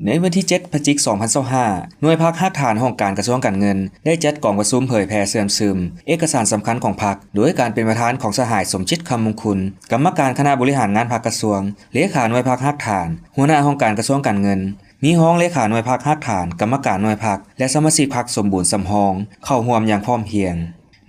ໃນວັນທີເຈັດ ພະຈິກ ສອງພັນຊາວຫ້າ ໜ່ວຍພັກຮາກຖານຫ້ອງການກະຊວງການເງິນ ໄດ້ຈັດກອງປະຊຸມເຜີຍແຜ່ເຊື່ອມຊຶມເອກະສານສຳຄັນຂອງພັກ ໂດຍການເປັນປະທານຂອງສະຫາຍ ສົມຈິດ ຄຳມົງຄຸນ ກຳມະການຄະນະບໍລິຫານງານພັກກະຊວງ, ເລຂາໜ່ວຍພັກຮາກຖານ, ຫົວໜ້າຫ້ອງການກະຊວງການເງິນ, ມີຮອງເລຂາໜ່ວຍພັກຮາກຖານ, ກຳມະການໜ່ວຍພັກ ແລະ ສະມາຊິກພັກສົມບູນສຳຮອງ ເຂົ້າຮ່ວມຢ່າງພ້ອມພຽງ.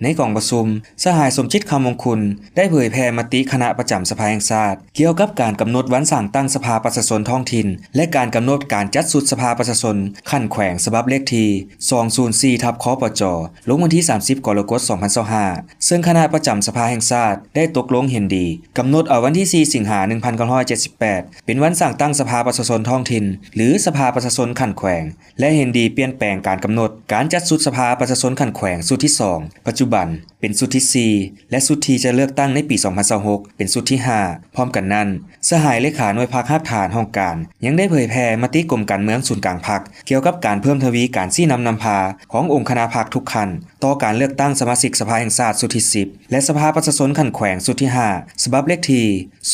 ໃນກອງປະຊຸມ, ສະຫາຍ ສົມຈິດ ຄຳມົງຄຸນ ໄດ້ເຜີຍແຜ່ມະຕິຄະນະປະຈຳສະພາແຫ່ງຊາດ ກ່ຽວກັບການກຳນົດວັນສ້າງຕັ້ງສະພາປະຊາຊົນທ້ອງຖິ່ນ ແລະ ການກຳນົດການຈັດຊຸດສະພາປະຊາຊົນຂັ້ນແຂວງ ສະບັບເລກທີ ສອງສູນສີ່ ທັບ ຄປຈ ລົງວັນທີ ສາມສິບ ກໍລະກົດ ສອງພັນຊາວຫ້າ ເຊິ່ງຄະນະປະຈຳສະພາແຫ່ງຊາດໄດ້ຕົກລົງເຫັນດີ ກຳນົດເອົາວັນທີ ສີ່ ສິງຫາ ໜຶ່ງພັນເກົ້າຮ້ອຍເຈັດສິບແປດ ເປັນວັນສ້າງຕັ້ງສະພາປະຊາຊົນທ້ອງຖິ່ນ ຫຼື ສະພາປະຊາຊົນຂັ້ນແຂວງ ແລະ ເຫັນດີປ່ຽນແປງການກຳນົດການຈັດຊຸດສະພາປະຊາຊົນຂັ້ນແຂວງຊຸດທີສອງ ປັດຈຸບັນເປັນຊຸດທີສີ່ ແລະ ຊຸດທີ່ຈະເລືອກຕັ້ງໃນປີສອງພັນຊາວຫົກ ເປັນຊຸດທີຫ້າ. ພ້ອມກັນນັ້ນ, ສະຫາຍເລຂາໜ່ວຍພັກຮາກຖານຫ້ອງການ ຍັງໄດ້ເຜີຍແຜ່ມະຕິກົມການເມືອງສູນກາງພັກ ກ່ຽວກັບການເພີ່ມທະວີການຊີ້ນຳນຳພາຂອງອົງຄະນະພັກທຸກຂັ້ນ ຕໍ່ການເລືອກຕັ້ງສະມາຊິກສະພາແຫ່ງຊາດຊຸດທີສິບ ແລະ ສະພາປະຊາຊົນຂັ້ນແຂວງຊຸດທີຫ້າ ສະບັບເລກທີ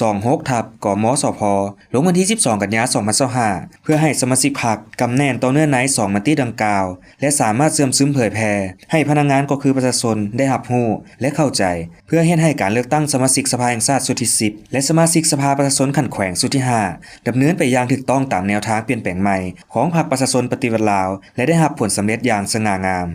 ສອງຫົກ ທັບ ກມສພ ລົງວັນທີ ສິບສອງ ກັນຍາ ສອງພັນຊາວຫ້າ ເພື່ອໃຫ້ສະມາຊິກພັກກຳແໜ້ນຕໍ່ເນື້ອໃນສອງມະຕິດັ່ງກ່າວ ແລະ ສາມາດເຊື່ອມຊຶມເຜີຍແຜ່ໃຫ້ພະນັກງານກໍຄືປະຊາຊົນໄດ້ຮັບຮູ້ ແລະ ເຂົ້າໃຈ ເພື່ອເຮັດໃຫ້ການເລືອກຕັ້ງສະມາຊິກສະພາແຫ່ງຊາດຊຸດທີສິບ ແລະ ສະມາຊິກສະພາປະຊາຊົນຂັ້ນແຂວງຊຸດທີຫ້າ ດຳເນີນໄປຢ່າງຖືກຕ້ອງຕາມແນວທາງປ່ຽນແປງໃໝ່ຂອງພັກປະຊາຊົນປະຕິວັດລາວ ແລະ ໄດ້ຮັບຜົນສຳເລັດຢ່າງສະຫງ່າງາມ.